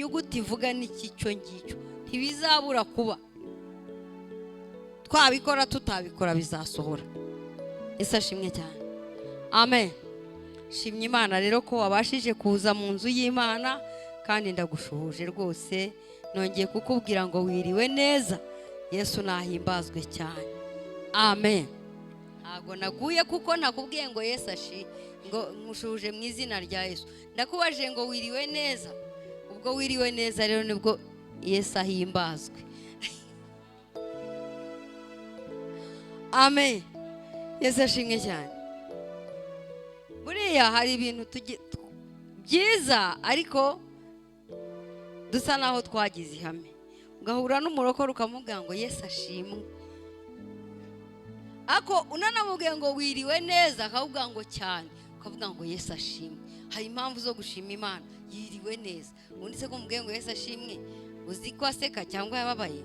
Inyuguti ivuga n'iki cyo ngicyo ntibizabura kuba. Twabikora tutabikora bizasohora. Yesu ashimwe cyane. Amen. Shimye Imana rero ko wabashije kuza mu nzu y'Imana, kandi ndagushuhuje rwose, nongeye kukubwira ngo wiriwe neza. Yesu nahimbazwe cyane. Amen. Ntago naguye kuko nakubwiye ngo Yesu ashi ngo nkushuhuje mu izina rya Yesu. Ndakubajije ngo wiriwe neza. Ubwo wiriwe neza rero nibwo Yesu ahimbazwe. Amen. Yesu ashimwe cyane. Buriya hari ibintu byiza ariko dusa naho twagize ihame. Ugahura n'umurokore ukamubwira ngo Yesu ashimwe, ako unanamubwiye ngo wiriwe neza akavuga ngo cyane, ukavuga ngo Yesu ashimwe. Hari impamvu zo gushima Imana, yiriwe neza. Undi se kumubwiye ngo Yesu ashimwe, uzi ko aseka cyangwa yababaye?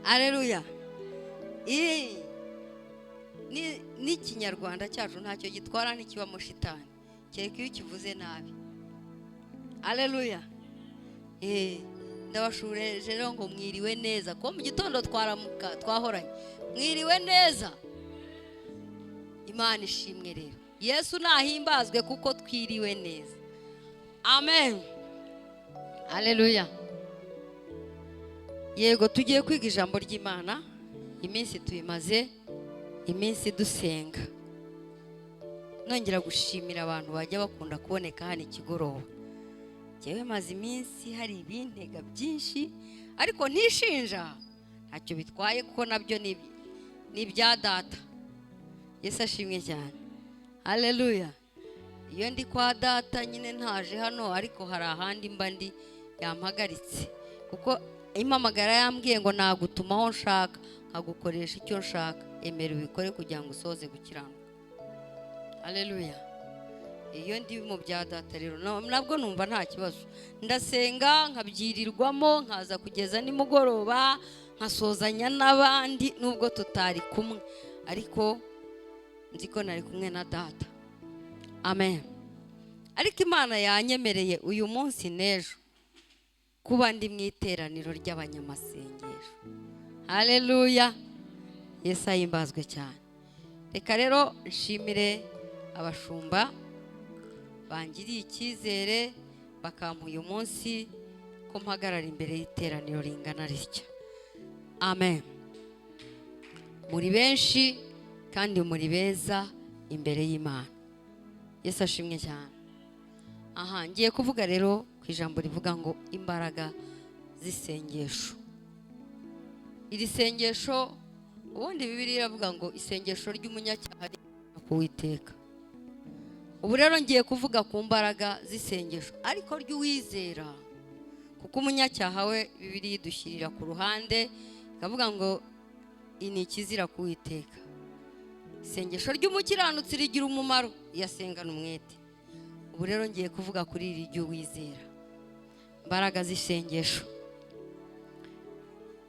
Haleluya. N'ikinyarwanda cyacu ntacyo gitwara, ntikibamo shitani, kereka iyo ukivuze nabi. Haleluya. Ndabashureje rero ngo mwiriwe neza, ko mu gitondo twaramuka twahoranye mwiriwe neza. Imana ishimwe rero. Yesu nahimbazwe kuko twiriwe neza. Amen. Haleluya. Yego, tugiye kwiga ijambo ry'Imana. Iminsi tuyimaze iminsi dusenga. Nongera gushimira abantu bajya bakunda kuboneka hano ikigoroba. Jewe maze iminsi hari ibintega byinshi, ariko ntishinja, ntacyo bitwaye kuko nabyo ni ibya data. Yesu ashimwe cyane. Haleluya. Iyo ndi kwa data nyine ntaje hano, ariko hari ahandi mba ndi yampagaritse, kuko impamagara yambwiye ngo nagutuma aho nshaka, nkagukoresha icyo nshaka, emera ubikore kugira ngo usoze gukiranuka. Haleluya. Iyo ndi mu bya data rero nabwo numva nta kibazo, ndasenga nkabyirirwamo, nkaza kugeza nimugoroba, nkasozanya n'abandi nubwo tutari kumwe, ariko nzi ko nari kumwe na data. Amen. Ariko Imana yanyemereye uyu munsi n'ejo kuba ndi mu iteraniro ry'abanyamasengesho. Haleluya. Yesu ahimbazwe cyane. Reka rero nshimire abashumba bangiriye icyizere bakampa uyu munsi ko mpagarara imbere y'iteraniro ringana ritya. Amen. Muri benshi kandi muri beza imbere y'Imana. Yesu ashimwe cyane. Aha ngiye kuvuga rero ku ijambo rivuga ngo imbaraga z'isengesho. Iri sengesho ubundi Bibiliya iravuga ngo isengesho ry'umunyacyaha ku Uwiteka. Ubu rero ngiye kuvuga ku mbaraga z'isengesho ariko ry'uwizera, kuko umunyacyaha we Bibiliya idushyirira ku ruhande ikavuga ngo ni ikizira ku Uwiteka. Isengesho ry'umukiranutsi rigira umumaro iyo asengana umwete. Ubu rero ngiye kuvuga kuri iri ry'uwizera, imbaraga z'isengesho.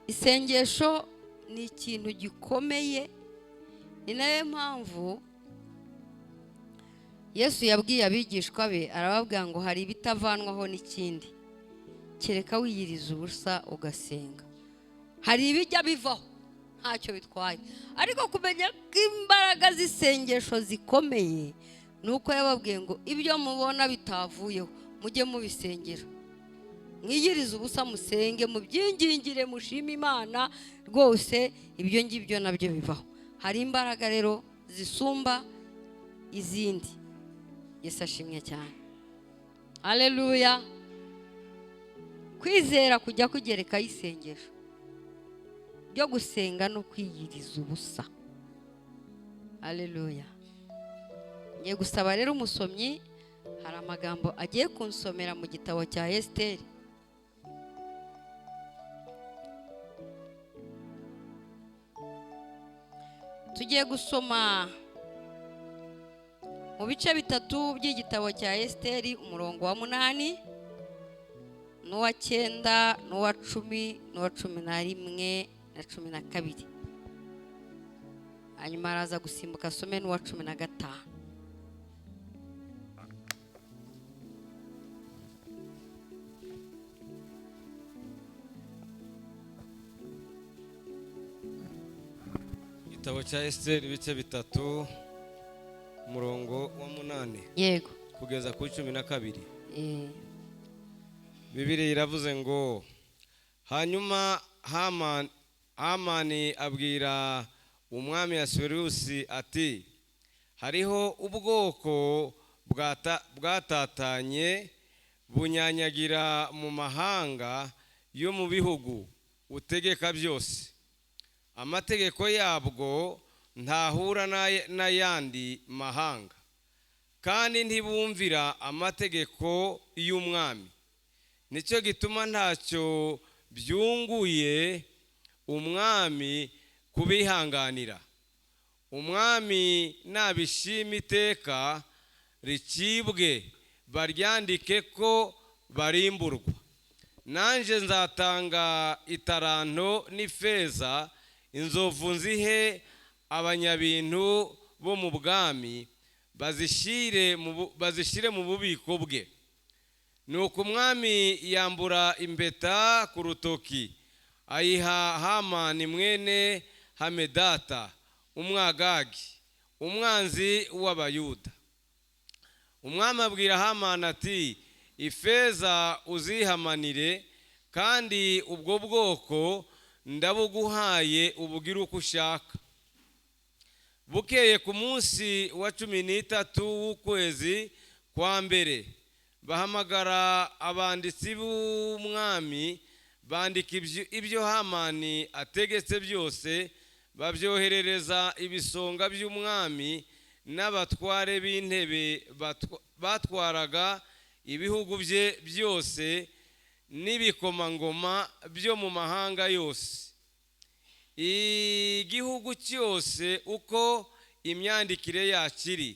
Isengesho ni ikintu gikomeye, ni nayo mpamvu Yesu yabwiye abigishwa be arababwira ngo hari ibitavanwaho n'ikindi kereka wiyiriza ubusa ugasenga. Hari ibijya bivaho ntacyo bitwaye, ariko kumenya ko imbaraga z'isengesho zikomeye nuko yababwiye ngo ibyo mubona bitavuyeho mujye mubisengera, mwiyirize ubusa musenge, mubyingingire, mushime Imana rwose, ibyo ngibyo nabyo bivaho. Hari imbaraga rero zisumba izindi. Yesu ashimwe cyane. Haleluya. Kwizera kujya kugereka isengesho ryo gusenga no kwiyiriza ubusa. Haleluya. Ngiye gusaba rero umusomyi, hari amagambo agiye kunsomera mu gitabo cya Esiteri. Tugiye gusoma mu bice bitatu by'igitabo cya Esiteri, umurongo wa 8 n'uwa 9 n'uwa 10 n'uwa 11 na 12. Hanyuma araza gusimbuka asome n'uwa 15. Igitabo cya Esiteri, ibice 3, umurongo wa 8 Yego. kugeza ku 12. Eh. Bibiliya iravuze ngo: "Hanyuma Hamani abwira umwami Asuwerusi ati: 'Hariho ubwoko bwatatanye bunyanyagira mu mahanga yo mu bihugu utegeka byose. Amategeko yabwo ntahura n'ayandi mahanga, kandi ntibumvira amategeko y'umwami. Nicyo gituma ntacyo byunguye umwami kubihanganira. Umwami nabishima, iteka ricibwe, baryandike ko barimburwa. Nanjye nzatanga itaranto n'ifeza inzovu, nzihe abanyabintu bo mu bwami, bazishyire mu bubiko bwe.' Nuko umwami yambura impeta ku rutoki, ayiha Hamani mwene Hamedata Umwagagi, umwanzi w'Abayuda. Umwami abwira Hamani ati: 'Ifeza uzihamanire, kandi ubwo bwoko ndabuguhaye, ubugire uko ushaka.' Bukeye ku munsi wa 13 w'ukwezi kwa mbere, bahamagara abanditsi b'umwami, bandika ibyo Hamani ategetse byose, babyoherereza ibisonga by'umwami n'abatware b'intebe batwaraga ibihugu bye byose n'ibikomangoma byo mu mahanga yose, igihugu cyose uko imyandikire yacyo iri,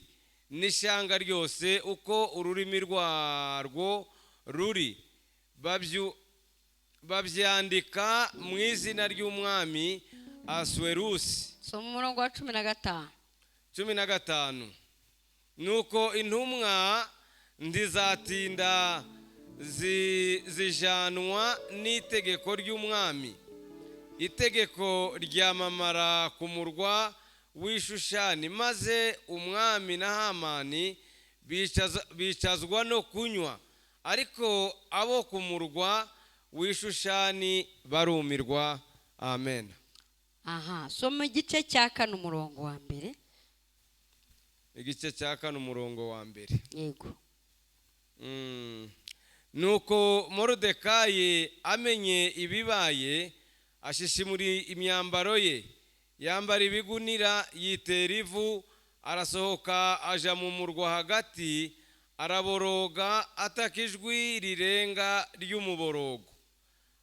n'ishyanga ryose uko ururimi rwarwo ruri. Babyandika mu izina ry'umwami Asuwerusi." Soma umurongo wa 15. 15. Nuko intumwa ntizatinda, zijanwa n'itegeko ry'umwami. Itegeko ryamamara ku murwa w'Ishushani, maze umwami na Hamani bicazwa no kunywa, ariko abo ku murwa w'Ishushani barumirwa. Amen. Aha, soma igice cya 4, umurongo wa 1. Igice cya 4, umurongo wa 1. Yego. Nuko Moridekayi amenye ibibaye, ashishimura imyambaro ye, yambara ibigunira, yitera ivu, arasohoka aja mu murwa hagati, araboroga, ataka ijwi rirenga ry'umuborogo,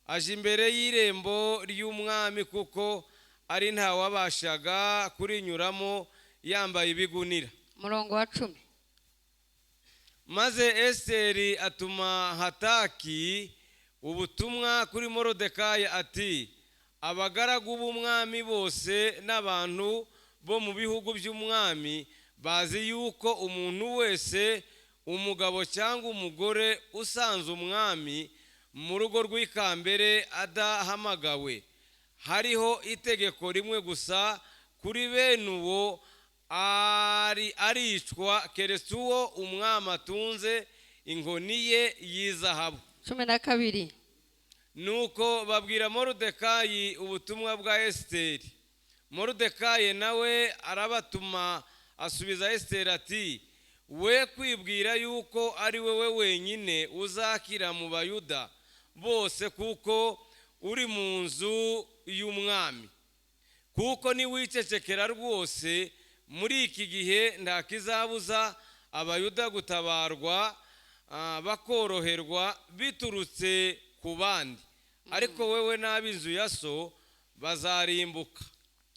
aja imbere y'irembo ry'umwami, kuko ari ntawabashaga kurinyuramo yambaye ibigunira. Umurongo wa 10. Maze Esiteri atuma Hataki ubutumwa kuri Morodekayi ati: "Abagaragu b'umwami bose n'abantu bo mu bihugu by'umwami bazi yuko umuntu wese, umugabo cyangwa umugore, usanze umwami mu rugo rw'ikambere adahamagawe, hariho itegeko rimwe gusa kuri bene uwo: ari aricwa, keretse uwo umwami atunze inkoni ye y'izahabu." 12. Nuko babwira Moridekayi ubutumwa bwa Esiteri. Moridekayi nawe arabatuma, asubiza Esiteri ati: "We kwibwira yuko ari wowe wenyine uzakira mu Bayuda bose kuko uri mu nzu y'umwami, kuko niwicecekera rwose muri iki gihe, nta kizabuza Abayuda gutabarwa, bakoroherwa biturutse ku bandi, ariko wewe n'ab'inzu ya so bazarimbuka."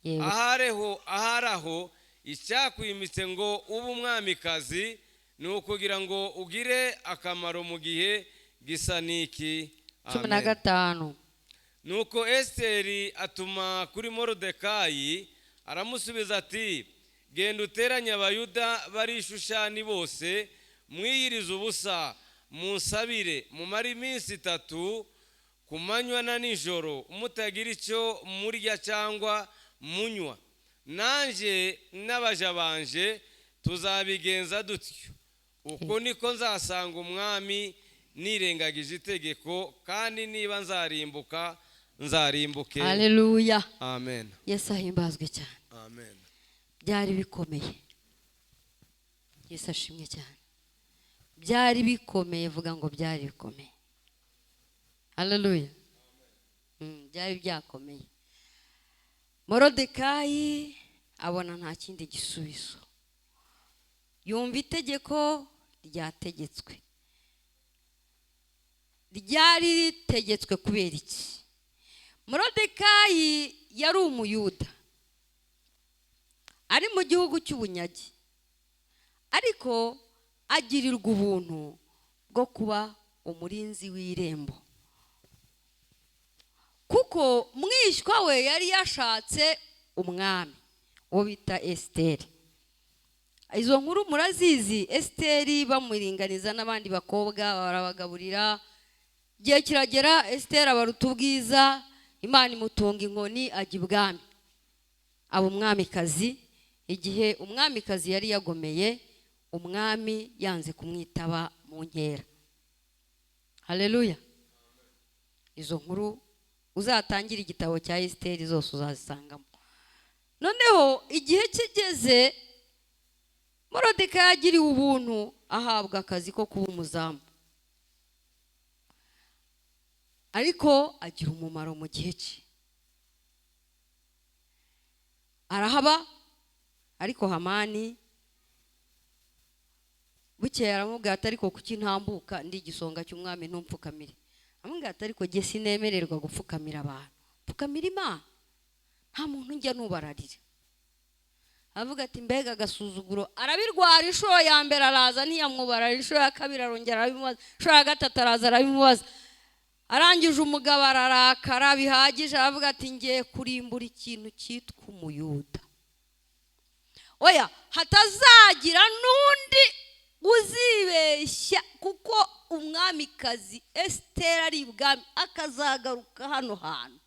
Yego. Ahari aho icyakwimitse ngo ube umwamikazi ni ukugira ngo ugire akamaro mu gihe gisa n'iki. Cumi na Amen. gatanu. Nuko Esiteri atuma kuri Morodekayi, aramusubiza ati: "Genda uteranye Abayuda bari i Shushani bose, mwiyirize ubusa, munsabire, mumare iminsi 3 ku manywa na nijoro mutagira icyo murya cyangwa munywa." Nanjye n'abaja banje tuzabigenza dutyo. Uko niko nzasanga umwami nirengagije itegeko, kandi niba nzarimbuka, nzarimbuke. Haleluya. Amen. Yesu ahimbazwe cyane. Amen. Byari bikomeye. Yesu ashimwe cyane. Byari bikomeye. Vuga ngo byari bikomeye. Haleluya. Byari byakomeye. Morodekayi abona nta kindi gisubizo, yumva itegeko ryategetswe. Ryari ritegetswe kubera iki? Morodekayi yari Umuyuda ari mu gihugu cy'ubunyage, ariko agirirwa ubuntu bwo kuba umurinzi w'irembo, kuko mwishywa we yari yashatse umwami, uwo bita Esiteri. Izo nkuru murazizi. Esiteri bamuringaniza n'abandi bakobwa, barabagaburira. Igihe kiragera, Esiteri abaruta ubwiza, Imana imutunga inkoni, ajya ibwami, aba umwamikazi. Igihe umwamikazi yari yagomeye umwami, yanze kumwitaba mu nkera. Haleluya. Izo nkuru uzatangire igitabo cya Esiteri zose uzazisangamo. Noneho igihe kigeze, Morodekayi yagiriwe ubuntu, ahabwa akazi ko kuba umuzamu, ariko agira umumaro mu gihe cye, arahaba. Ariko Hamani bukeye aramubwira ati: "Ariko kuki ntambuka ndi igisonga cy'umwami ntumpfukamire?" Aramubwira ati: "Ariko jye sinemererwa gupfukamira abantu, pfukamira Imana. Nta muntu njya nubararira." Avuga ati: "Mbega agasuzuguro!" Arabirwara. Inshuro ya mbere araza ntiyamwubarara, inshuro ya kabiri arongera arabimubaza, inshuro ya gatatu araza arabimubaza. Arangije umugabo ararakara bihagije, aravuga ati: "Ngiye kurimbura ikintu cyitwa Umuyuda. Oya, hatazagira n'undi uzibeshya, kuko umwamikazi Esiteri ari ibwami, akazagaruka hano hantu,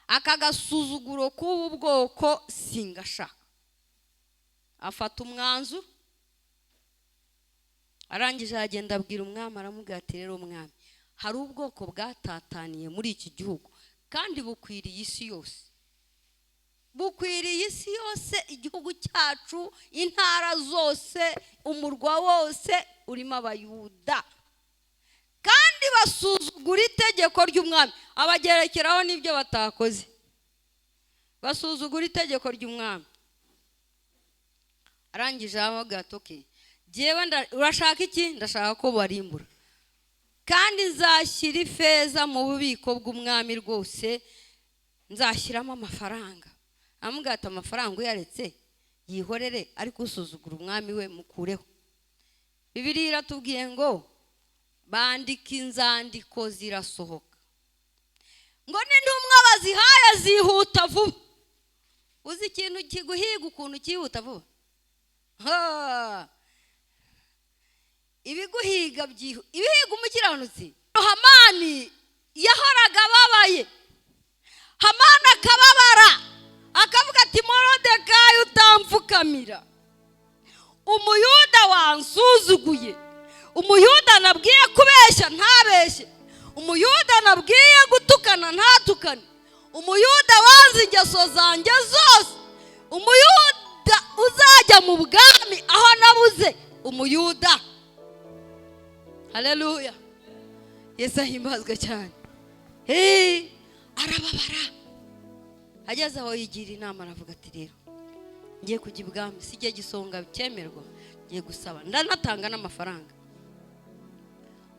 aka gasuzuguro k'ubu bwoko singashaka." Afata umwanzuro, arangije aragenda abwira umwami, aramubwira ati: "Rero umwami, hari ubwoko bwatataniye muri iki gihugu kandi bukwiriye isi yose, bukwiriye isi yose, igihugu cyacu, intara zose, umurwa wose urimo Abayuda, kandi basuzugura itegeko ry'umwami." Abagerekeraho n'ibyo batakoze, basuzugura itegeko ry'umwami. Arangije aravuga ati: "Okay, jyewe urashaka iki? Ndashaka ko barimbura, kandi nzashyira ifeza mu bubiko bw'umwami rwose, nzashyiramo amafaranga." Aramubwira ati: "Amafaranga uyaretse, yihorere, ariko usuzugura umwami we mukureho." Bibiliya iratubwiye ngo bandika inzandiko, zirasohoka, ngo n'intumwa bazihaye zihuta vuba. Uzi ikintu kiguhiga ukuntu cyihuta vuba? Ha! Ibiguhiga ibihiga umukiranutsi. Hamani yahoraga ababaye. Hamani akababara, akavuga ati: "Morodekayi utamfukamira, Umuyuda wansuzuguye, Umuyuda nabwiye kubeshya ntabeshye, Umuyuda nabwiye gutukana ntatukane, Umuyuda wanze ingeso zanjye zose, Umuyuda uzajya mu bwami aho nabuze Umuyuda." Haleluya, Yesu ahimbazwe cyane. Arababara. Ageze aho yigira inama, aravuga ati: "Rero ngiye kujya ibwami, si igihe gisonga cyemerwa, ngiye gusaba, ndanatanga n'amafaranga."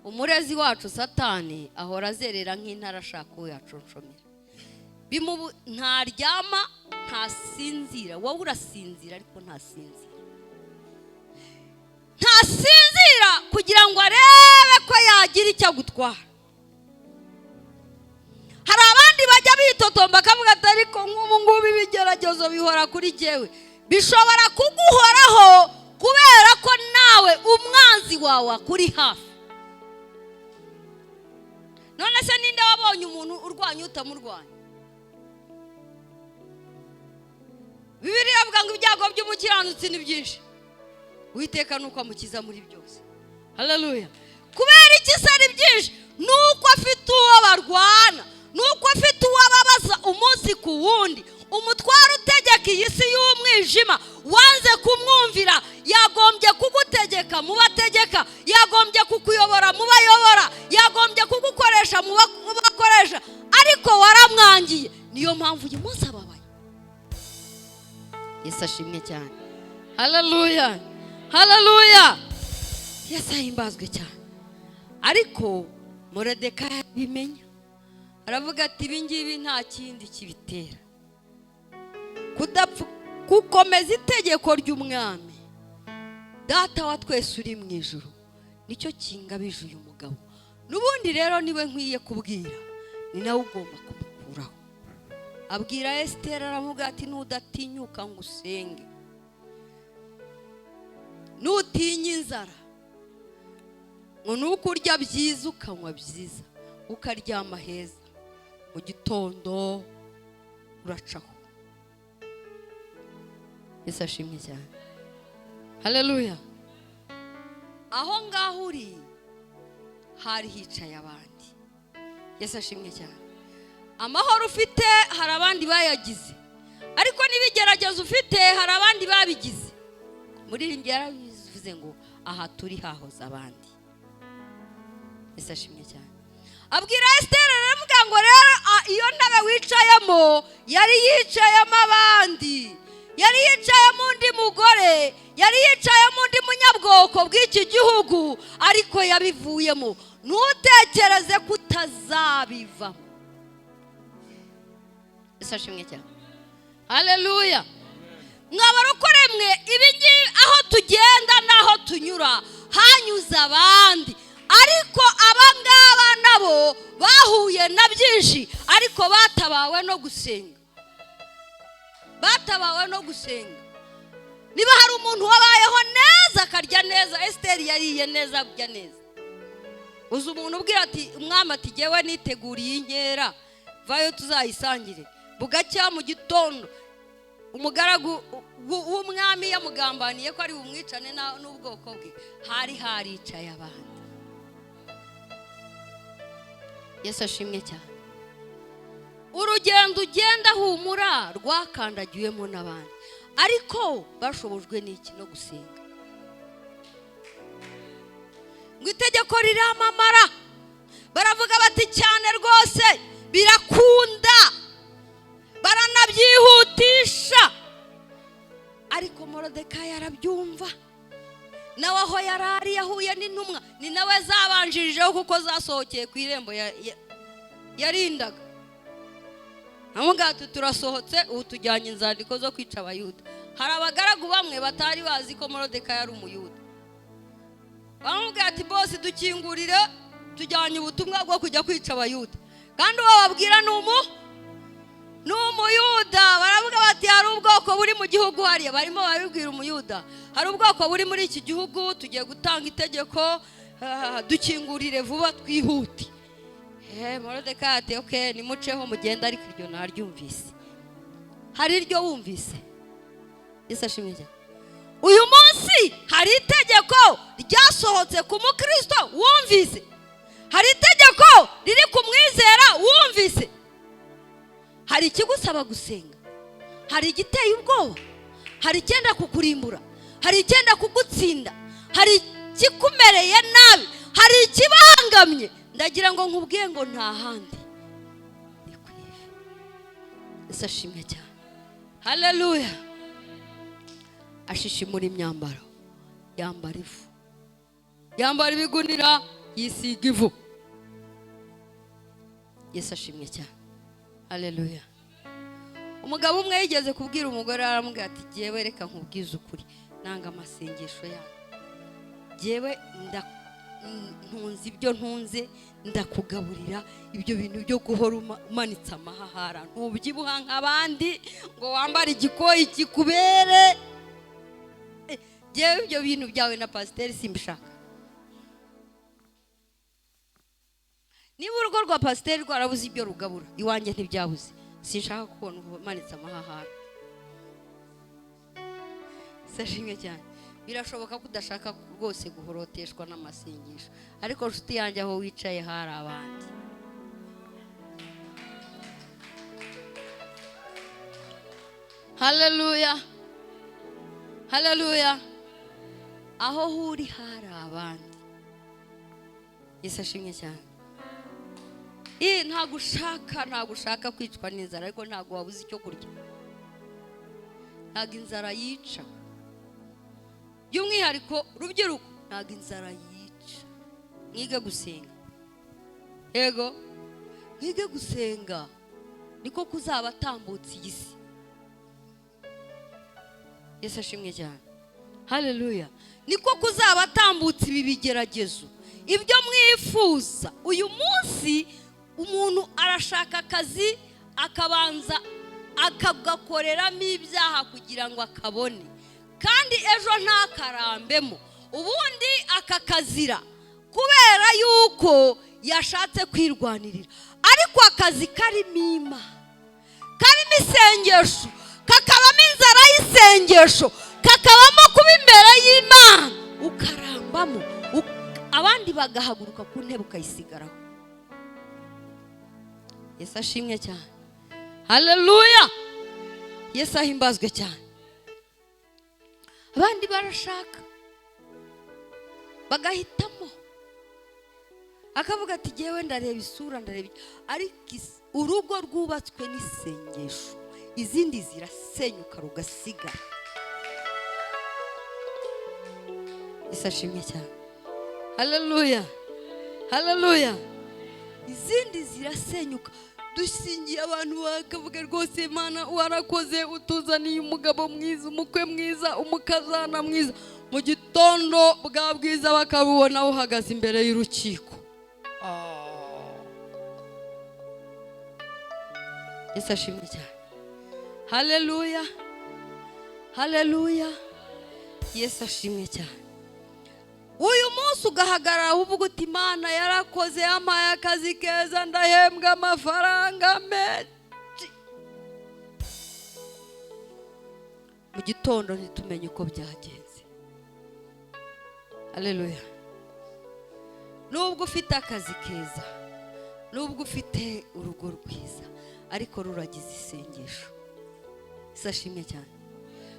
Umurezi wacu Satani ahora azerera nk'intara, ashaka uwo yaconshomera. Ntaryama, ntasinzira. Wowe urasinzira ariko ntasinzira. Ntasinzira kugira ngo arebe ko yagira icyo agutwara. Hari abandi bajya bitotomba, akavuga ati: "Ariko nk'ubu ngubu ibigeragezo bihora kuri jyewe." Bishobora kuguhoraho kubera ko nawe umwanzi wawe akuri hafi. None se ninde wabonye umuntu urwanya utamurwanya? Bibiliya avuga ngo ibyago by'umukiranutsi ni byinshi, Uwiteka nuko amukiza muri byose. Haleluya. Kubera iki se ari byinshi? Nuko afite uwo barwana, nuko afite uwo ababaza umunsi ku wundi. Umutwaro utegeka iyi si y'umwijima wanze kumwumvira, yagombye kugutegeka mu bategeka, yagombye kukuyobora mu bayobora, yagombye kugukoresha mu bakoresha, ariko waramwangiye. Niyo mpamvu uyu munsi ababaye. Yesu ashimwe cyane. Haleluya, haleluya. Yesu ahimbazwe cyane. Ariko Moridekayi abimenya, aravuga ati ibi ngibi nta kindi kibitera kudapfa, gukomeza itegeko ry'umwami Data wa twese uri mu ijuru, nicyo kingabije uyu mugabo. N'ubundi rero niwe nkwiye kubwira, ni nawe ugomba kumukuraho. Abwira Esiteri, aravuga ati nudatinyuka ngo usenge, nutinya inzara, ngo nuko urya byiza ukanywa byiza ukaryama heza, mu gitondo uracaho. Yesu ashimwe cyane. Haleluya. Aho ngaho uri hari hicaye abandi. Yesu ashimwe cyane. Amahoro ufite hari abandi bayagize, ariko n'ibigeragezo ufite hari abandi babigize. Muririmbyi yarabivuze ngo aha turi hahoze abandi. Yesu ashimwe cyane. Abwira Esiteri, aravuga ngo rero iyo ntebe wicayemo yari yicayemo abandi, yari yicayemo undi mugore, yari yicayemo undi munyabwoko bw'iki gihugu, ariko yabivuyemo. Ntutekereze ko utazabivamo. Yesu ashimwe cyane. Haleluya. Mwabarokore mwe, ibi ngibi aho tugenda n'aho tunyura hanyuze abandi, ariko abangaba nabo bahuye na byinshi, ariko batabawe no gusenga. Batabawe no gusenga. Niba hari umuntu wabayeho neza akarya neza, Esiteri yariye neza arya neza. Uzi umuntu ubwira ati umwami ati jyewe niteguriye inkera, vayo tuzayisangire. Bugacya mu gitondo umugaragu w'umwami yamugambaniye ko ari bumwicane n'ubwoko bwe, hari haricaye abandi. Yesu ashimwe cyane. Urugendo ugenda humura rwakandagiwemo n'abandi, ariko bashobojwe n'iki? No gusenga. Ngo itegeko riramamara, baravuga bati cyane rwose birakunda, baranabyihutisha. Ariko Moridekayi arabyumva, nawe aho yarari yahuye n'intumwa, ni nawe zabanjirijeho kuko zasohokeye ku irembo yarindaga. Amuga ati turasohotse ubu tujyanye inzandiko zo kwica abayuda. Hari abagaragu bamwe batari bazi ko Moridekayi ari umuyuda. Bamubwira ati bosi dukingurire, tujyanye ubutumwa bwo kujya kwica abayuda, kandi uwo babwira ni umuyuda. Baravuga bati hari ubwoko buri mu gihugu hariya, barimo babibwira umuyuda, hari ubwoko buri muri iki gihugu, tugiye gutanga itegeko, dukingurire vuba twihute. Moridekayi ati okay, nimuceho mugenda, ariko iryo naryumvise. Hari iryo wumvise? Yesu ashimwe cyane. Uyu munsi hari itegeko ryasohotse ku mukristo wumvise, hari itegeko riri kumwizera wumvise, hari ikigusaba gusenga, hari igiteye ubwoba, hari icyenda kukurimbura, hari icyenda kugutsinda, hari ikikumereye nabi, hari ikibangamye. Ndagira ngo nkubwiye ngo nta handi ni ku ivi. Yesu ashimwe cyane. Haleluya. Ashishimura imyambaro, yambara ivu, yambara ibigunira, yisiga ivu. Yesu ashimwe cyane. Haleluya. Umugabo umwe yigeze kubwira umugore, aramubwira ati jyewe reka nkubwize ukuri, nanga amasengesho yawe, jyewe ntunze ibyo ntunze, ndakugaburira, ibyo bintu byo guhora umanitse amahahara, ntubyibuha nk'abandi ngo wambare igikoyi kikubere, jyewe ibyo bintu byawe na pasiteri simbishaka. Niba urugo rwa pasiteri rwarabuze ibyo rugabura, iwanjye ntibyabuze, sinshaka kubona umanitse amahahara. Sashimwe cyane. Birashoboka ko udashaka rwose guhoroteshwa n'amasengesho, ariko nshuti yanjye aho wicaye hari abandi. Haleluya, haleluya. Aho huri hari abandi. Yesu ashimwe cyane. Ntabwo ushaka kwicwa n'inzara, ariko ntabwo wabuze icyo kurya. Ntabwo inzara yica, by'umwihariko rubyiruko, ntabwo inzara yica. Mwige gusenga. Yego, mwige gusenga, niko kuzaba atambutse iyi si. Yesu ashimwe cyane. Haleluya. Niko kuzaba atambutse ibi bigeragezo, ibyo mwifuza. Uyu munsi umuntu arashaka akazi, akabanza akagakoreramo ibyaha kugira ngo akabone, kandi ejo ntakarambemo, ubundi akakazira kubera yuko yashatse kwirwanirira. Ariko akazi karimo Imana, karimo isengesho, kakabamo inzara y'isengesho, kakabamo kuba imbere y'Imana, ukarambamo, abandi bagahaguruka ku ntebe ukayisigaraho. Yesu ashimwe cyane. Haleluya. Yesu ahimbazwe cyane. Abandi barashaka bagahitamo, akavuga ati jyewe ndareba isura, ndareba, ariko urugo rwubatswe n'isengesho, izindi zirasenyuka rugasigara. Yesu ashimwe cyane. Haleluya, haleluya. Izindi zirasenyuka. Dushingiye abantu bakavuga rwose Imana warakoze, utuzaniye umugabo mwiza, umukwe mwiza, umukazana mwiza. Mu gitondo bwa bwiza bakabubona uhagaze imbere y'urukiko. Yesu ashimwe cyane. Haleluya, haleluya. Yesu ashimwe cyane. Uyu munsi ugahagarara uvuga uti Imana yarakoze, yampaye akazi keza, ndahembwa amafaranga menshi. Mu gitondo ntitumenye uko byagenze. Haleluya. Nubwo ufite akazi keza, nubwo ufite urugo rwiza, ariko ruragize isengesho. Yesu ashimwe cyane.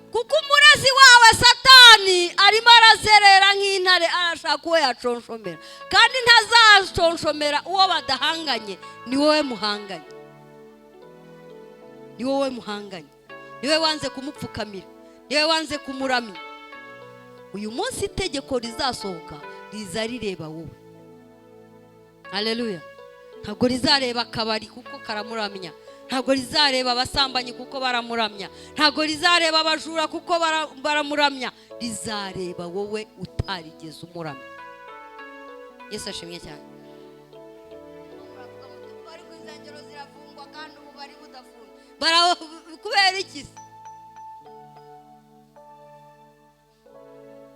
Kuko umurezi wawe Satani arimo arazerera nk'intare, arashaka uwo yaconshomera, kandi ntazaconshomera uwo badahanganye. Ni wowe muhanganye, ni wowe muhanganye, ni wowe wanze kumupfukamira, ni wowe wanze kumuramya. Uyu munsi itegeko rizasohoka riza rireba wowe. Haleluya. Ntabwo rizareba akabari kuko karamuramya, ntabwo rizareba abasambanyi kuko baramuramya, ntabwo rizareba abajura kuko baramuramya, rizareba wowe utarigeze umuramya. Yesu ashimwe cyane. Kubera iki?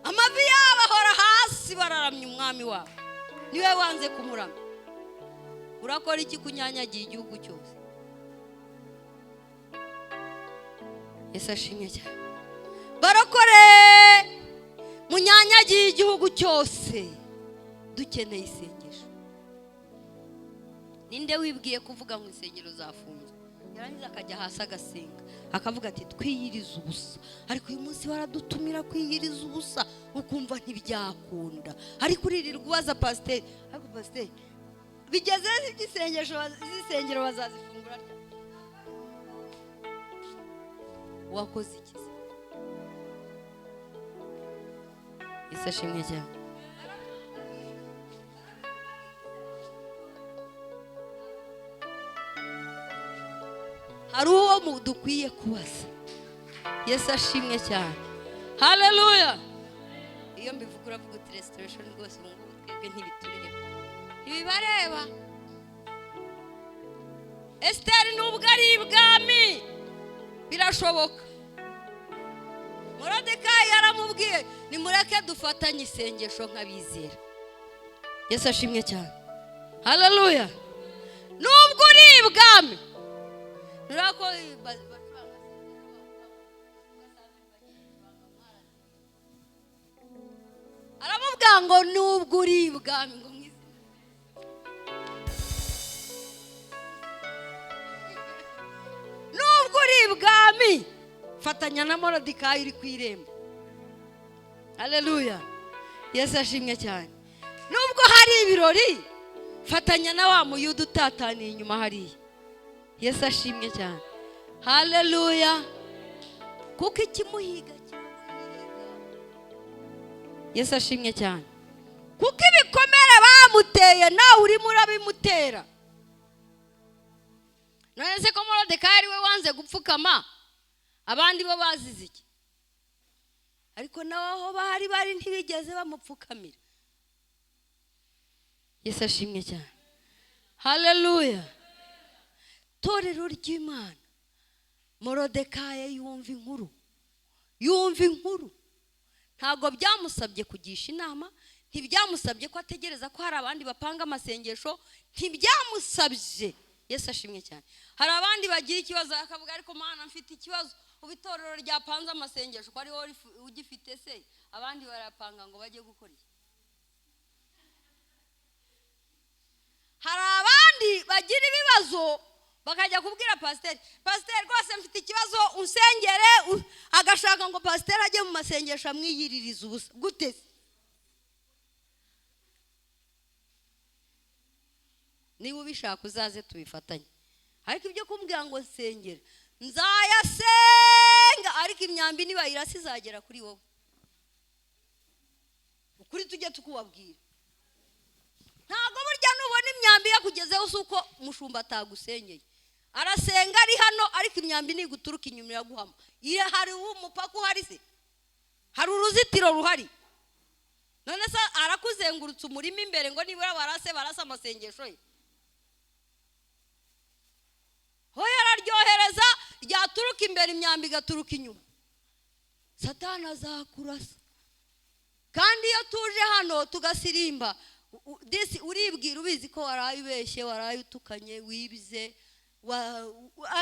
Amavi yabo ahora hasi, bararamya umwami wabo. Niwe wanze kumuramya. Urakora iki kunyanyagiye igihugu cyose? Yesu ashimwe cyane. Barokore munyanyagiye igihugu cyose. Dukeneye isengesho. Ninde wibwiye kuvuga ngo insengero zafunzwe, yarangiza akajya hasi agasenga akavuga ati twiyiriza ubusa? Ariko uyu munsi baradutumira kwiyiriza ubusa, ukumva ntibyakunda. Ariko uririrwa ubaza pasiteri, ariko pasiteri bigeze iby'isengesho, z'isengero bazazifungura ryari? Wakoze iki? Yesu ashimwe cyane. Hari uwo dukwiye kubaza. Yesu ashimwe cyane. Haleluya. Iyo mbivuga uravuga uti restoration rwose ubu ngubu twebwe ntibitureba, ntibibareba. Esiteri nubwo ari ibwami birashoboka. Moridekayi yaramubwiye nimureke dufatanye isengesho nk'abizera. Yesu ashimwe cyane. Haleluya. Nubwo uri ibwami, nurako Aravuga ngo nubwo uri ibwami, ngo mu izina, nubwo uri ibwami, fatanya na Moridekayi uri ku irembo. Haleluya, Yesu ashimwe cyane. Nubwo hari ibirori, fatanya na wa muyuda utataniye inyuma hariya. Yesu ashimwe cyane. Haleluya. Kuko ikimuhiga kiramuhiga. Yesu ashimwe cyane. Kuko ibikomere bamuteye nawe urimo urabimutera. None se ko Moridekayi ari we wanze gupfukama, abandi bo bazize iki? Ariko nawe aho bahari bari ntibigeze bamupfukamira. Yesu ashimwe cyane. Haleluya. Torero ry'Imana, Moridekayi yumva inkuru, yumva inkuru. Ntabwo byamusabye kugisha inama, ntibyamusabye ko ategereza ko hari abandi bapanga amasengesho, ntibyamusabye. Yesu ashimwe cyane. Hari abandi bagira ikibazo akavuga ariko Mana mfite ikibazo, ubu itorero ryapanze amasengesho ko ari wowe ugifite se, abandi barapanga ngo bajye gukora iki? Hari abandi bagira ibibazo bakajya kubwira pasiteri, pasiteri rwose mfite ikibazo unsengere, agashaka ngo pasiteri ajye mu masengesho amwiyiririza ubusa. Gute se? Niba ubishaka uzaze tubifatanye, ariko ibyo kumbwira ngo nsengera nzayasenga, ariko imyambi nibayirasa izagera kuri wowe. Ukuri tujye tukubabwira. Ntabwo burya nubona imyambi yakugezeho si uko umushumba atagusengeye. Arasenga ari hano, ariko imyambi niguturuka inyuma iraguhama. Iyo hari umupaka uhari se, hari uruzitiro ruhari. None se arakuzengurutsa umurima imbere ngo nibura barase barasa amasengesho ye? Ho yararyohereza, ryaturuka imbere imyambi igaturuka inyuma. Satani azakurasa. Kandi iyo tuje hano tugasirimba, disi uribwira ubizi ko waraye ubeshye, waraye utukanye, wibize,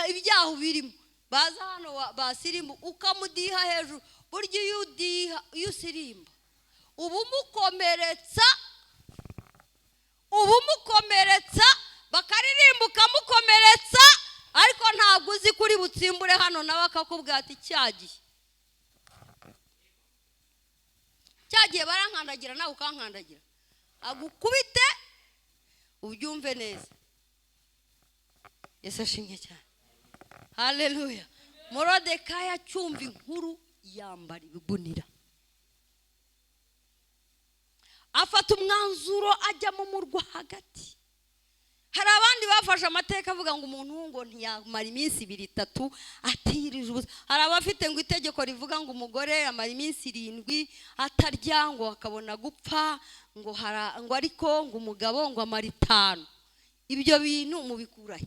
ibyaha birimo. Baza hano basirimba ukamudiha hejuru. Burya iyo udiha, iyo usirimba uba umukomeretsa, uba umukomeretsa, bakaririmba ukamukomeretsa, ariko ntabwo uzi kuri butsimbure hano nawe akakubwira ati cyagiye cyagiye barankandagira nawe ukankandagira, agukubite ubyumve neza. Yesu ashimwe cyane. Haleluya. Moridekayi acyumva inkuru yambara ibigunira, afata umwanzuro ajya mu murwa hagati. Hari abandi bafashe amateka avuga ngo umuntu ngo ntiyamara iminsi 2 3 atirije ubusa. Hari abafite ngo itegeko rivuga ngo umugore amara iminsi 7 atarya ngo akabona gupfa, ngo ngo ariko ngo umugabo ngo amara 5. Ibyo bintu mubikurahe?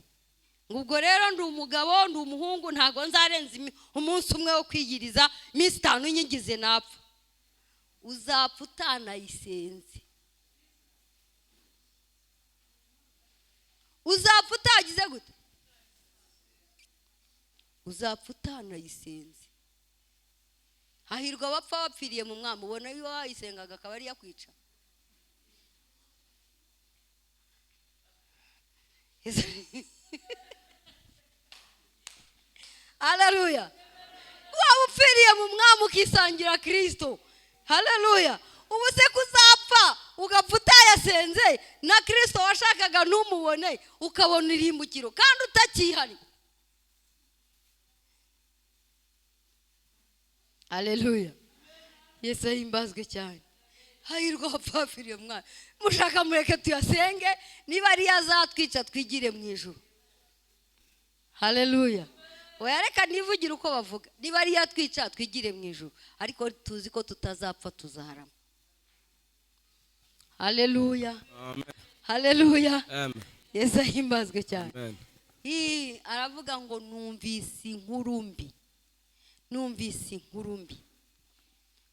Ngo ubwo rero ndi umugabo, ndi umuhungu, ntago nzarenza umunsi umwe wo kwiyiriza, iminsi 5 nyigize napfa. Uzapfa utanayisenze. Uzapfa utagize gute? Uzapfa utanayisenze. Hahirwa abapfa bapfiriye mu mwami, ubona iyo wayisengaga akaba ari yakwica. Haleluya. Waba upfiriye mu mwami ukisangira Kristo. Haleluya. Ubu se kuzapfa ugapfa utayasenze, na Kristo washakaga ntumubone, ukabona irimbukiro kandi utakihari. Haleluya. Yesu ahimbazwe cyane. Hahirwa abapfapfiriye mwana. Mushaka mureke tuyasenge, niba ari yazatwica twigire mu ijuru. Haleluya. Oya reka nivugire uko bavuga. Niba ari yatwica twigire mu ijuru, ariko tuzi ko tutazapfa tuzaharama. Haleluya. Amen. Haleluya. Amen. Yesu ahimbazwe cyane. Amen. Aravuga ngo numvise inkuru mbi. Numvise inkuru mbi.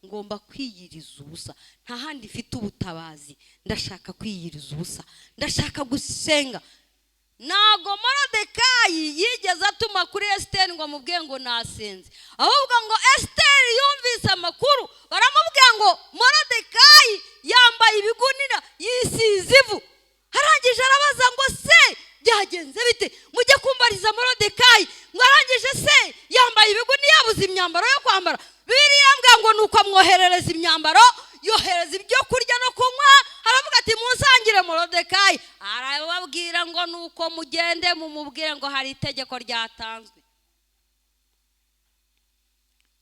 Ngomba kwiyiriza ubusa. Nta handi mfite ubutabazi. Ndashaka kwiyiriza ubusa. Ndashaka gusenga. Ntabwo Morodekayi yigeze atuma kuri Esiteri ngo amubwiye ngo nasenze, ahubwo ngo Esiteri yumvise amakuru, baramubwira ngo Morodekayi yambaye ibigunira, yisize ivu. Arangije arabaza ngo: "Se byagenze bite? Mujye kumbariza Morodekayi." Ngo arangije se yambaye ibigunira, yabuze imyambaro yo kwambara. Bibiliya irambwira ngo nuko amwoherereza imyambaro, yohereza ibyo kurya no kunywa, aravuga ati: "Munsangire Morodekayi." Arababwira ngo: "Nuko mugende mumubwire ngo hari itegeko ryatanzwe."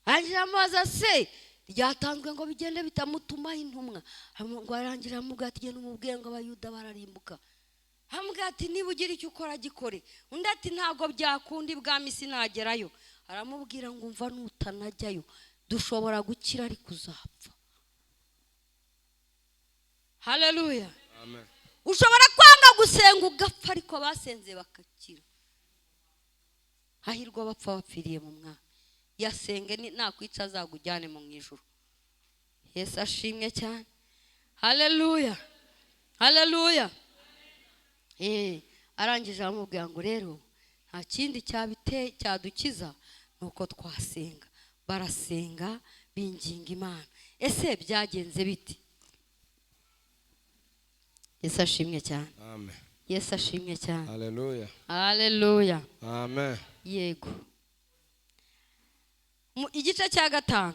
Arangije amubaza: "Se ryatanzwe ngo bigende bitamutumaho intumwa?" Ngo arangira aramubwira ati: "Genda umubwire ngo Abayuda bararimbuka." Aramubwira ati: "Niba ugira icyo ukora, gikore." Undi ati: "Ntabwo byakunda, ibwami sinagerayo." Aramubwira ngo: "Umva, nutanajyayo dushobora gukira, ariko uzapfa." Haleluya! Amen. Ushobora kwanga gusenga ugapfa, ariko abasenze bagakira. Hahirwa abapfa bapfiriye mu Mwami. Yasenge nakwica azagujyane mu ijuru. Yesu ashimwe cyane. Haleluya, haleluya! Arangije aramubwira ngo: "Rero nta kindi cyabite cyadukiza, ni uko twasenga." Barasenga, binginga Imana. Ese byagenze bite? Yesu ashimwe cyane. Amen. Yesu ashimwe cyane. Hallelujah. Haleluya! Amen. Yego, mu igice cya 5.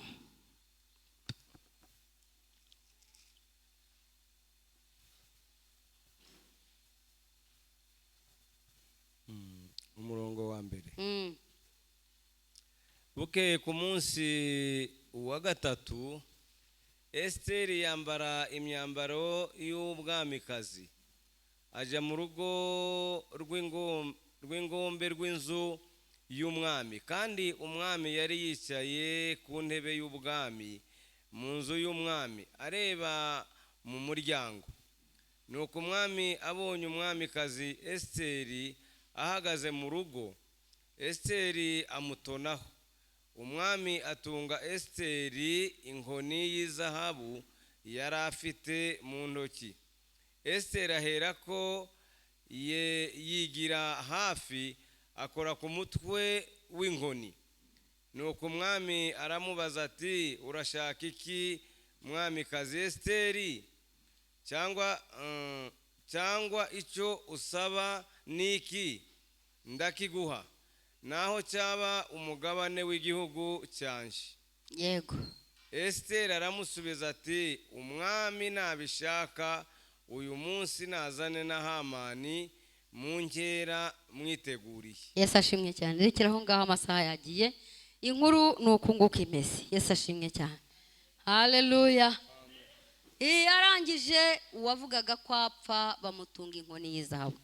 Umurongo wa 1. Bukeye ku munsi wa gatatu, Esiteri yambara imyambaro y'ubwamikazi, ajya mu rugo rw'ingombe rw'inzu y'umwami. Kandi umwami yari yicaye ku ntebe y'ubwami mu nzu y'umwami, areba mu muryango. Nuko umwami abonye umwamikazi Esiteri ahagaze mu rugo, Esiteri amutonaho. Umwami atunga Esiteri inkoni y'izahabu yari afite mu ntoki. Esiteri aherako ye yigira hafi, akora ku mutwe w'inkoni. Nuko umwami aramubaza ati: "Urashaka iki, mwamikazi Esiteri? Cyangwa icyo usaba ni iki? Ndakiguha, naho cyaba umugabane w'igihugu cyanjye." Esiteri aramusubiza ati: "Umwami nabishaka, uyu munsi nazane na Hamani mu nkera mwiteguriye." Yesu ashimwe cyane. Rekera aho ngaho, amasaha yagiye. Inkuru ni uku nguku imeze. Yesu ashimwe cyane. Haleluya! Iyo arangije, uwavugaga ko apfa bamutunga inkoni y'izahabu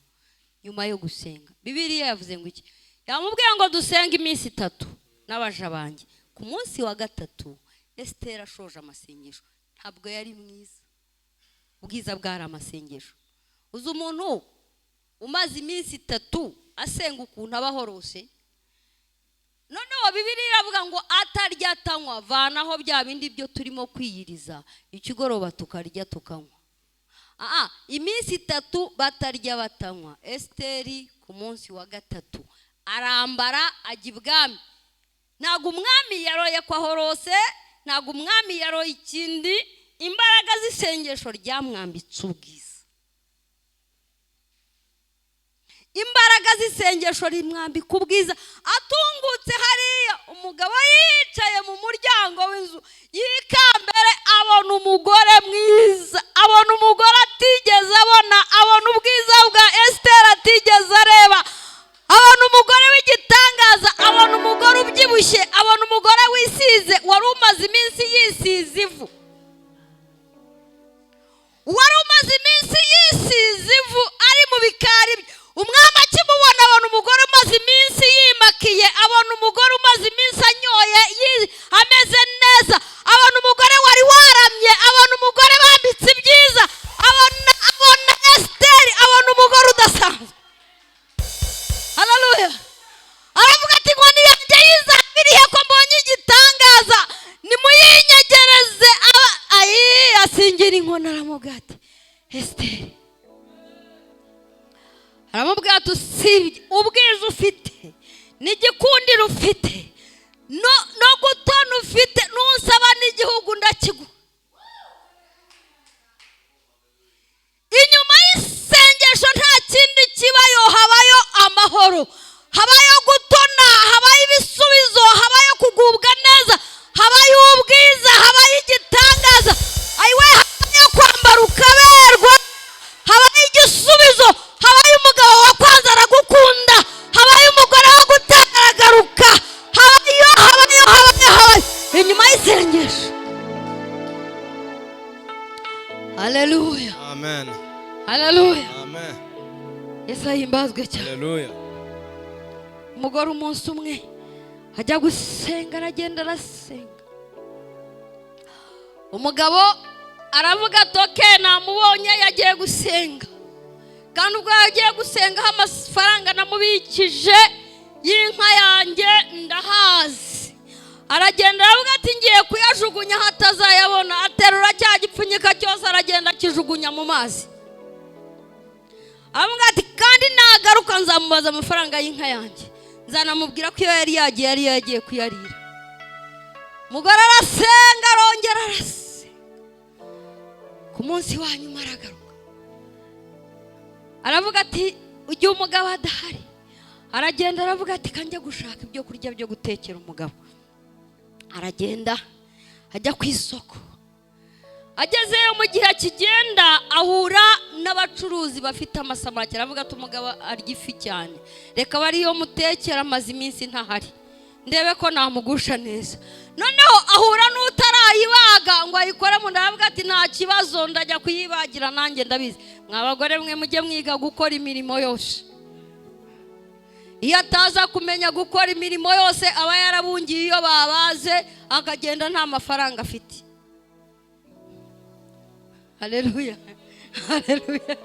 nyuma yo gusenga. Bibiliya yavuze ngo iki? Yamubwiye ngo: "Dusenge iminsi 3 n'abaja banjye." Ku munsi wa gatatu, Esiteri ashoje amasengesho. Ntabwo yari mwiza, ubwiza bwari amasengesho. Uzi umuntu umaze iminsi 3 asenga ukuntu aba ahoroshe? Noneho Bibiliya iravuga ngo atarya, atanywa. Vanaho bya bindi byo turimo kwiyiriza ikigoroba, tukarya, tukanywa. Iminsi 3 batarya, batanywa. Esiteri ku munsi wa gatatu arambara, ajya ibwami. Ntabwo umwami yaroye ko ahorose, ntabwo umwami yaroye ikindi. Imbaraga z'isengesho ryamwambitse ubwiza. Imbaraga z'isengesho rimwambika ubwiza. Atungutse hariya, umugabo yicaye mu muryango w'inzu y'ikambere, abona umugore mwiza, abona umugore atigeze abona, abona ubwiza bwa Esiteri atigeze areba, abona umugore w'igitangaza, abona umugore ubyibushye, abona umugore wisize, wari umaze iminsi yisize ivu, wari umaze iminsi yisize ivu ari mu bikari bye. Umwami akimubona, abona umugore umaze iminsi yimakiye, abona umugore umaze iminsi anyoye, ameze neza, abona umugore wari waramye, abona umugore bambitse ibyiza, abona Esiteri, abona umugore udasanzwe. Haleluya! Aravuga ati: "Inkoni yanjye y'izahabu irihe, ko mbonye igitangaza? Nimuyinyegereze." Ayi, asingira inkoni, aramubwira ati: "Esiteri." Ati usibye ubwiza ufite n'igikundiro ufite no gutona ufite, nusaba n'igihugu ndakiguha. Inyuma y'isengesho nta kindi kibayo, habayo amahoro, habayo gutona, habayo ibisubizo, habayo kugubwa neza, habayo ubwiza, habayo igitangaza, ayiwe, habayo kwambara ukaberwa, habayo igisubizo, habayo umugabo wakwanze aragukunda, habayo umugore wo gutaragaruka, habayo, habayo, habayo, habayo inyuma y'isengesho. Haleluya! Amen. Haleluya! Amen. Yesu ahimbazwe cyane. Haleluya. Umugore umunsi umwe ajya gusenga, aragenda arasenga. Umugabo aravuga ati: "Okay, namubonye yagiye gusenga, kandi ubwo yagiye gusengaho amafaranga namubikije y'inka yanjye ndahazi." Aragenda aravuga ati: "Ngiye kuyajugunya aho atazayabona." Aterura cya gipfunyika cyose, aragenda akijugunya mu mazi. Aravuga ati: "Kandi nagaruka nzamubaza amafaranga y'inka yanjye, nzanamubwira ko iyo yari yagiye yari yagiye kuyarira." Umugore arasenga, arongera arasenga. Ku munsi wa nyuma aragaruka, aravuga ati igihe umugabo adahari, aragenda aravuga ati: "Kanjya gushaka ibyo kurya byo gutekera umugabo." Aragenda ajya ku isoko. Agezeyo, mu gihe akigenda, ahura n'abacuruzi bafite amasamaki. Aravuga ati: "Umugabo arya ifi cyane, reka aba ariyo mutekera, amaze iminsi ntahari, ndebe ko namugusha neza." Noneho ahura n'utarayibaga ngo ayikore mu nda. Aravuga ati: "Nta kibazo, ndajya kuyibagira nanjye ndabizi." Mwa bagore mwe, mujye mwiga gukora imirimo yose. Iyo ataza kumenya gukora imirimo yose, aba yarabungiye iyo babaze, akagenda nta mafaranga afite. Haleluya, haleluya,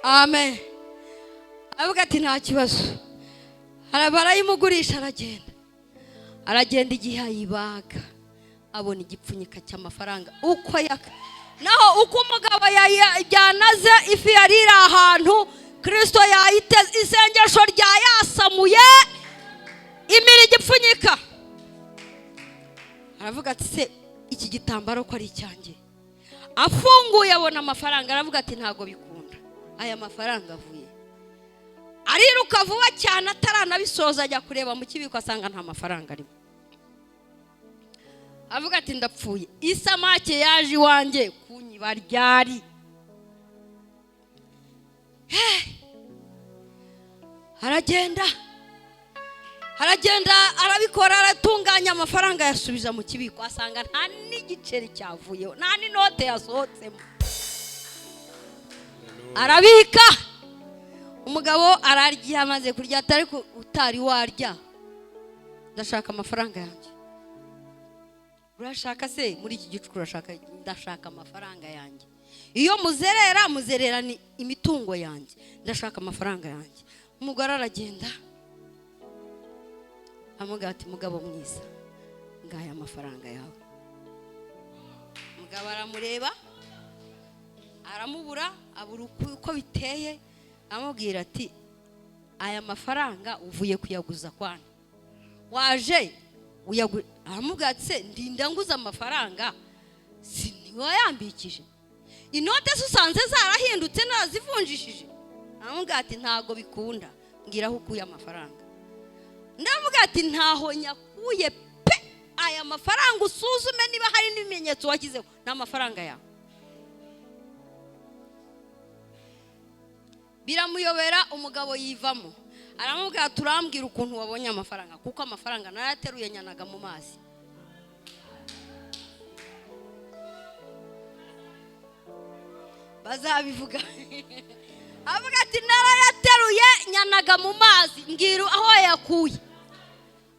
amen. Avuga ati: "Nta kibazo." Barayimugurisha, aragenda, aragenda. Igihe ayibaga, abona igipfunyika cy'amafaranga uko yaka. Naho uko umugabo yanaze ifi yari iri ahantu Kirisito yayiteze, isengesho rya yasamuye imira igipfunyika. Aravuga ati: "Se iki gitambaro ko ari icyanjye?" Afunguye abona amafaranga. Aravuga ati: "Ntabwo bikunda, aya mafaranga avuye?" Ariruka vuba cyane, ataranabisoza, ajya kureba mu kibiko, asanga nta mafaranga arimo. Avuga ati: "Ndapfuye, isamake yaje iwanjye kunyiba ryari?" Aragenda, aragenda, arabikora, aratunganya, amafaranga yasubiza mu kibiko, asanga nta n'igiceri cyavuyeho, nta n'inote yasohotsemo. Arabika. Umugabo ararya. Amaze kurya, atari utari warya: "Ndashaka amafaranga yanjye." "Urashaka se muri iki gicuku urashaka?" "Ndashaka amafaranga yanjye. Iyo muzerera, muzerera ni imitungo yanjye. Ndashaka amafaranga yanjye." Umugore aragenda amubwira ati: "Mugabo mwiza, ngaya amafaranga yawe." Umugabo aramureba, aramubura, abura uko biteye. Amubwira ati: "Aya mafaranga uvuye kuyaguza kwana waje?" Aramubwira ati: "Se ndinda nguza amafaranga? Si ntiwayambikije inote se usanze zarahindutse narazivunjishije?" Aramubwira ati: "Ntago bikunda, mbwira aho ukuye amafaranga." Ndavuga ati: "Ntaho nyakuye pe. Aya mafaranga usuzume niba hari n'ibimenyetso washyizeho, ni amafaranga yawe." Biramuyobera. Umugabo yivamo, aramubwira: "Turambwira ukuntu wabonye amafaranga, kuko amafaranga narayateruye nyanaga mu mazi." Bazabivuga. Avuga ati: "Narayateruye nyanaga mu mazi, mbwira aho yakuye."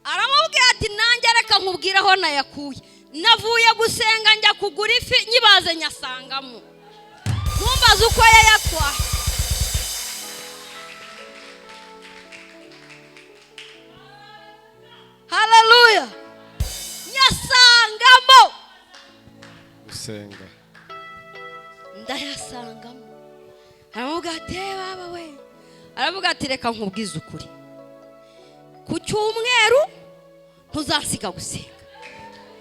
Aramubwira ati: "Nanjye reka nkubwire aho nayakuye. Navuye gusenga njya kugura ifi, nyibaze nyasangamo. Ntumbaze uko yayatwaye." Haleluya! Nyasangamo. Gusenga. Ndayasangamo. Aravuga ati baba we, aravuga ati reka nkubwize ukuri, ku cyumweru ntuzasiga gusenga,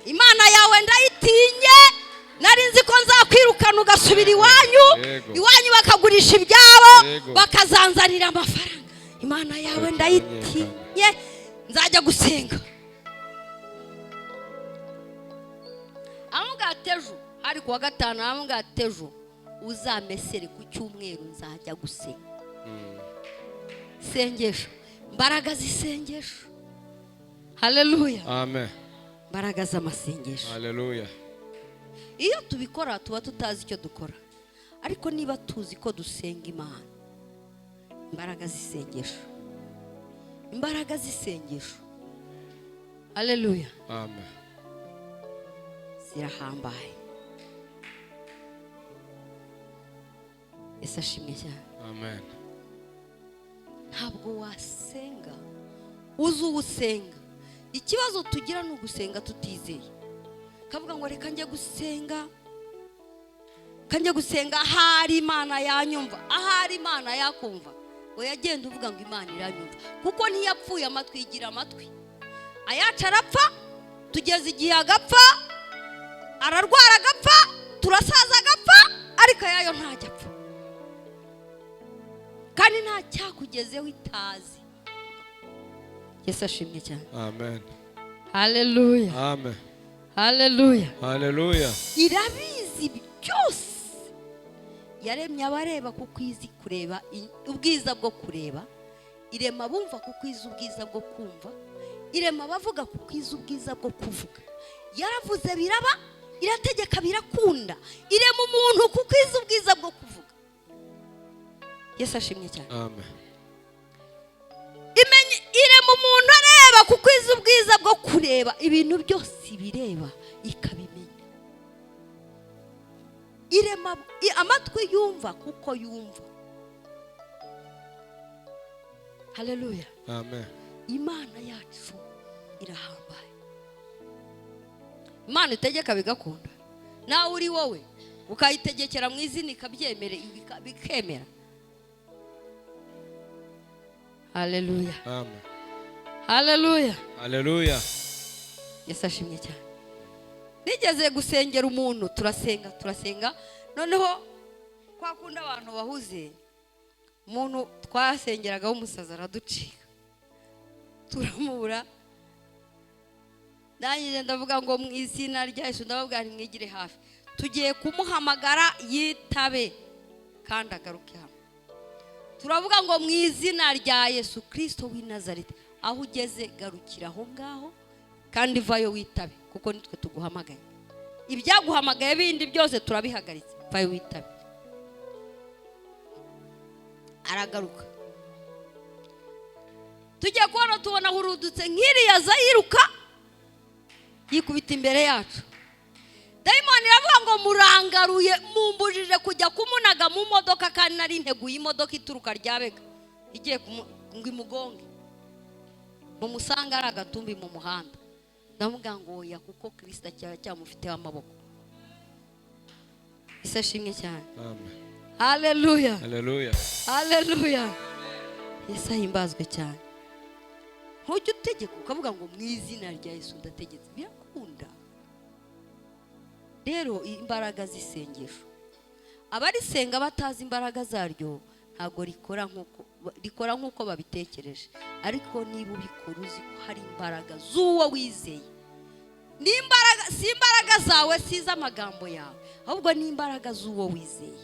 Imana yawe ndayitinye, nari nzi ko nzakwirukana ugasubira iwanyu, iwanyu bakagurisha ibyabo bakazanzanira amafaranga, Imana yawe ndayitinye, nzajya gusenga. Aramubwira ati ejo, hari kuwa gatanu, aramubwira ati ejo uzamesere ku cyumweru nzajya gusenga. Sengesho, imbaraga z'isengesho. Haleluya. Amen. Imbaraga z'amasengesho. Haleluya. Iyo tubikora tuba tutazi icyo dukora, ariko niba tuzi ko dusenga Imana, imbaraga z'isengesho, imbaraga z'isengesho. Haleluya. Amen. Zirahambaye. Yesu ashimwe cyane. Amen. Ntabwo wasenga uzi uwusenga. Ikibazo tugira ni ugusenga tutizeye, kavuga ngo reka njye gusenga, kanjye gusenga ahari Imana yanyumva, ahari Imana yakumva. Oya, genda uvuga ngo Imana iranyumva, kuko ntiyapfuye amatwi igira amatwi. Ayacu arapfa, tugeze igihe agapfa, ararwara agapfa, turasaza agapfa, ariko ayayo ntajya apfa, kandi nta cyakugezeho itazi. Yesu ashimwe cyane. Amen. Haleluya. Amen. Haleluya. Haleluya. Irabizi byose, yaremye abareba kuko izi kureba ubwiza bwo kureba, irema abumva kuko izi ubwiza bwo kumva, irema abavuga kuko izi ubwiza bwo kuvuga. Yaravuze biraba, irategeka birakunda, irema umuntu kuko izi ubwiza bwo kuvuga. Yesu ashimwe cyane. Amen. Irema umuntu areba kuko izi ubwiza bwo kureba, ibintu byose ibireba ikabimenya. Irema amatwi yumva kuko yumva. Haleluya. Amen. Imana yacu irahambaye. Imana itegeka bigakunda, nawe uri wowe ukayitegekera mu izina ikabyemera, bikemera. Haleluya. Amen. Haleluya. Haleluya. Yesu ashimwe cyane. Nigeze gusengera umuntu, turasenga turasenga, noneho kwa kundi abantu bahuze, umuntu twasengeragaho umusaza araducika, turamubura. Ndangije ndavuga ngo mu izina rya Yesu, ndababwira nti mwigire hafi, tugiye kumuhamagara yitabe kandi agaruke hano. Turavuga ngo mu izina rya Yesu Kristo w'i Nazareti, aho ugeze garukira aho ngaho kandi vayo witabe, kuko nitwe tuguhamagaye. Ibyaguhamagaye bindi byose turabihagaritse, vayo witabe. Aragaruka, tujya kubona tubona hurudutse nk'iriya zayiruka yikubita imbere yacu. Dayimoni iravuga ngo murangaruye, mumbujije kujya kumunaga mu modoka, kandi nari nteguye imodoka ituruka Ryabega igiye ngo imugonge, mumusanga ari agatumbi mu muhanda. Ndavuga ngo oya, kuko Kristo cyamufiteho amaboko. Yesu ashimwe cyane. Amen. Haleluya. Haleluya. Haleluya. Yesu ahimbazwe cyane. Ntujya utegeka ukavuga ngo mu izina rya Yesu ndategetse, birakunda. Rero imbaraga z'isengesho, abarisenga batazi imbaraga zaryo ntabwo rikora nk'uko babitekereje, ariko niba ubikora uzi ko hari imbaraga z'uwo wizeye, ni imbaraga, si imbaraga zawe, si iz'amagambo yawe, ahubwo ni imbaraga z'uwo wizeye,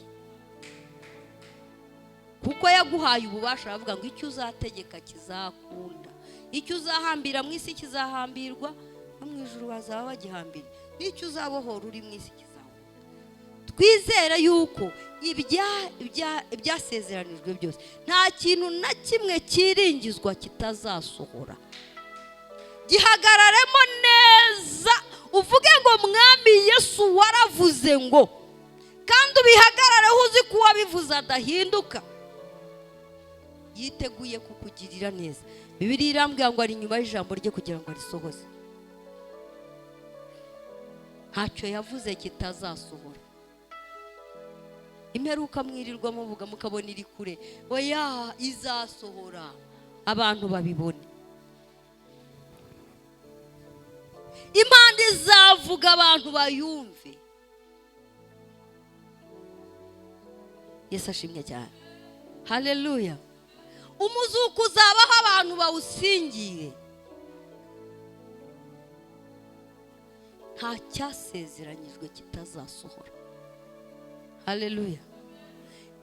kuko yaguhaye ububasha. Aravuga ngo icyo uzategeka kizakunda, icyo uzahambira mu isi kizahambirwa, no mu ijuru bazaba bagihambira, n'icyo uzabohora uri mu isi kizahora. Twizere yuko ibyasezeranijwe byose, nta kintu na kimwe cyiringizwa kitazasohora. Gihagararemo neza, uvuge ngo Mwami Yesu waravuze ngo, kandi ubihagarareho uzi ko uwabivuze adahinduka, yiteguye kukugirira neza. Bibiliya irambwira ngo ari inyuma y'ijambo rye kugira ngo arisohoze. Ntacyo yavuze kitazasohora. Imperuka mwirirwa muvuga mukabona iri kure, oya, izasohora abantu babibone. Imana izavuga abantu bayumve. Yesu ashimwe cyane. Haleluya. Umuzuko uzabaho abantu bawusingire. Nta cyasezeranyijwe kitazasohora. Haleluya.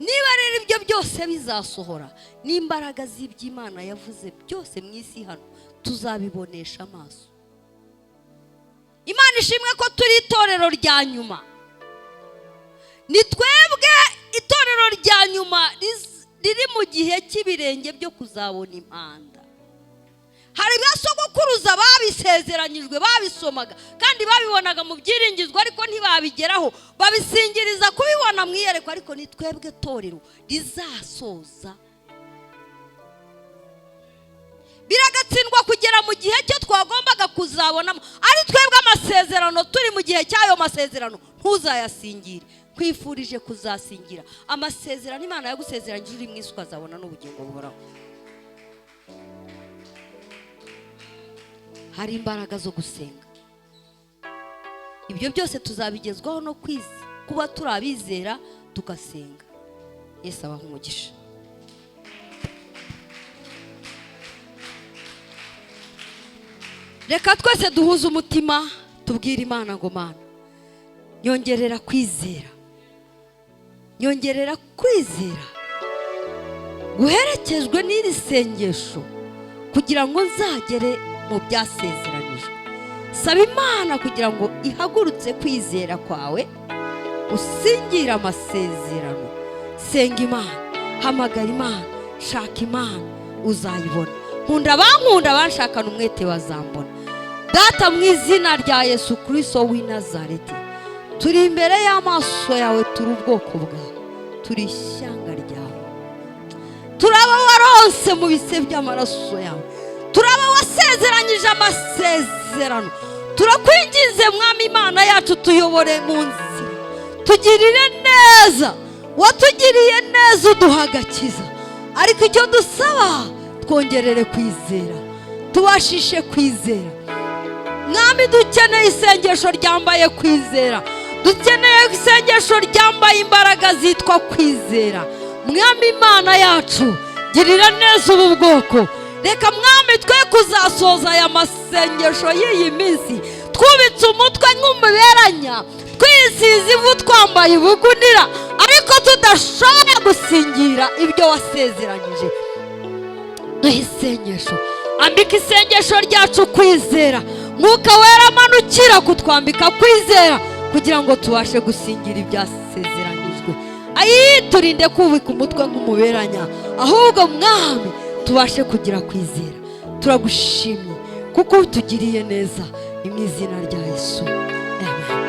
Niba rero ibyo byose bizasohora, n'imbaraga z'iby'Imana yavuze byose mu isi hano tuzabibonesha amaso. Imana ishimwe ko turi itorero rya nyuma. Ni twebwe itorero rya nyuma riri mu gihe cy'ibirenge byo kuzabona impanda. Hari basogokuruza babisezeranyijwe, babisomaga kandi babibonaga mu byiringizwa, ariko ntibabigeraho, babisingiriza kubibona mu iyerekwa. Ariko ni twebwe torero rizasoza. Biragatsindwa kugera mu gihe cyo twagombaga kuzabonamo, ari twebwe amasezerano turi mu gihe cy'ayo masezerano. Ntuzayasingire. Kwifurije kuzasingira amasezerano Imana yagusezeranyije uri mu isi, ukazabona n'ubugingo buhoraho. Hari imbaraga zo gusenga. Ibyo byose tuzabigezwaho no kuba turabizera tugasenga. Yesu abaha umugisha. Reka twese duhuze umutima tubwire Imana ngo Mana, nyongerera kwizera, nyongerera kwizera guherekejwe n'iri sengesho kugira ngo nzagere mu byasezeranijwe. Saba Imana kugira ngo ihagurutse kwizera kwawe, usingira amasezerano. Senga Imana, hamagara Imana, shaka Imana, uzayibona. Nkunda abankunda, banshakana umwete bazambona. Data, mu izina rya Yesu Kristo w'i Nazareti, turi imbere y'amaso yawe, turi ubwoko bwawe, turi ishyanga ryawe, turaba waronse mu bise by'amaraso yawe, turaba wasezeranyije amasezerano. Turakwinginze Mwami Imana yacu, tuyobore mu nzira, tugirire neza. Watugiriye neza uduha agakiza, ariko icyo dusaba, twongerere kwizera, tubashishe kwizera. Mwami, dukeneye isengesho ryambaye kwizera, dukeneye isengesho ryambaye imbaraga zitwa kwizera. Mwami Imana yacu, girira neza ubu bwoko. Reka Mwami twe kuzasoza aya masengesho y'iyi minsi twubitse umutwe nk'umuberanya, twisize ivu, twambaye ubugunira, ariko tudashobora gusingira ibyo wasezeranyije. Duhe isengesho, ambika isengesho ryacu kwizera. Mwuka Wera amanukira kutwambika kwizera kugira ngo tubashe gusingira ibyasezeranyijwe. Ayi, turinde kubika umutwe nk'umuberanya, ahubwo Mwami tubashe kugira kwizera. Turagushimye kuko utugiriye neza, ni mu izina rya Yesu, amen.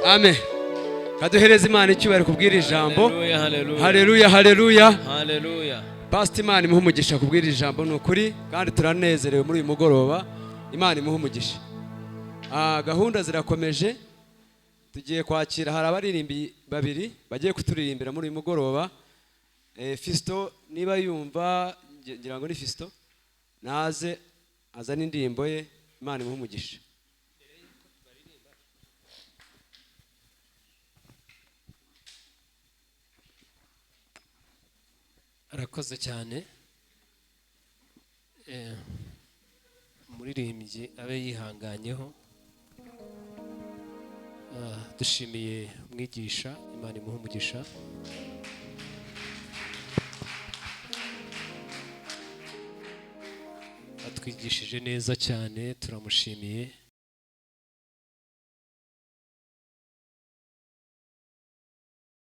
Amen. Kaduhereza Imana icyubahiro kubwira ijambo. Haleluya, haleluya. Haleluya, haleluya. Haleluya. Pastor, Imana imuhe umugisha kubwira ijambo, ni ukuri, kandi turanezerewe muri uyu mugoroba. Imana imuhe umugisha. Gahunda zirakomeje, tugiye kwakira, hari abaririmbi babiri bagiye kuturirimbira muri uyu mugoroba. Fisto niba yumva, ngira ngo ni Fisto, naze azane indirimbo ye. Imana imuhe umugisha. Arakoze cyane. Umuririmbyi abe yihanganyeho. Dushimiye umwigisha, Imana imuhe umugisha. Atwigishije neza cyane, turamushimiye.